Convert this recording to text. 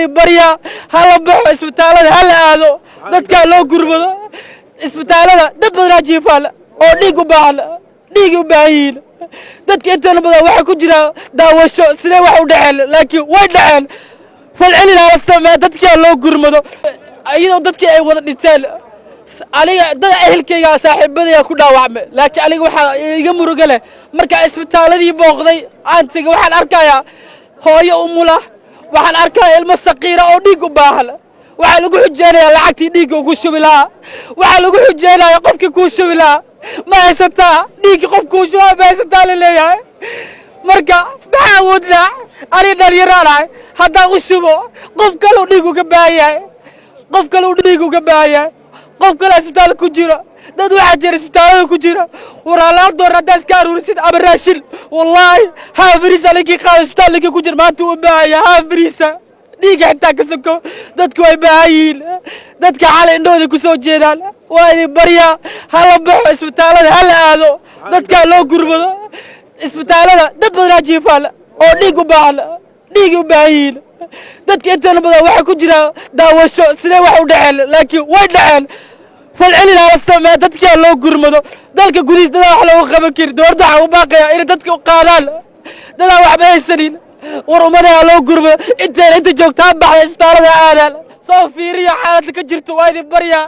Idin baryaa, hala baxo, isbitaalada hala aado, dadkaa loo gurmado. Isbitaalada dad badanaa jiifaan oo dhiig u baahan, dhiig u baahan yihiin. Dadka intana badan waxaa ku jira daawasho sidee wax u dhaceen, laakiin way dhaceen. Falcelin hala sameeya, dadkaa loo gurmado, iyadoo dadkii ay wada dhinteen. Aniga dad ehelkayga, saaxiibadaya ku dhaawacmay, laakiin aniga waxaa iga muruga leh markaa isbitaaladii booqday aan tegay, waxaan arkayaa hooyo umula, waxaan arkayaa ilmo saqiira oo dhiig u baahan. Waxaa lagu xujeynayaa lacagtii dhiigga ugu shubi lahaa. Waxaa lagu xujeynayaa qofkii kuu shubi lahaa ma haysataa? Dhiiggi qof kuu shubaa ma haysataa, la leeyahay. Marka maxaa awoodnaa? Aniga dhalinyaraan ahay. Haddaan u shubo, qof kale u dhiig uga baahan yahay, qof kale u dhiig uga baahan yahay, qof kale isbitaal ku jira. Dad waxaa jira isbitaalada ku jira. Walaalaal door haddaa iska aruurisid ama raashin, wallaahi haaf bariisa ninkii qaado, isbitaal ninkii ku jira maanta uu baahan yahay haaf bariisa. Dhiigga xitaa ka soko, dadku way baahan yihiin. Dadka xalay indhahooda ku soo jeedaan. Waa idin baryaa, hala baxo, isbitaalada hala aado, dadkaa loo gurmado. Isbitaalada dad badanaa jiifaan oo dhiig u baahan, dhiig u baahan yihiin. Dadka intana badan waxaa ku jira daawasho sidee wax u dhaceen, laakiin way dhaceen. Falcelin hala sameeya, dadkaa loo gurmado. Dalka gudihiis dadaa wax looga qaban karin. Dowladda waxaa u baaqaya inay dadka qaadaan. Dadaa waxba haysanin. War ummadaha loo gurmado. Inteena inta joogtaa baxda, isbitaalada aadaan, soo fiiriya xaaladda ka jirto. Waa idin baryaa.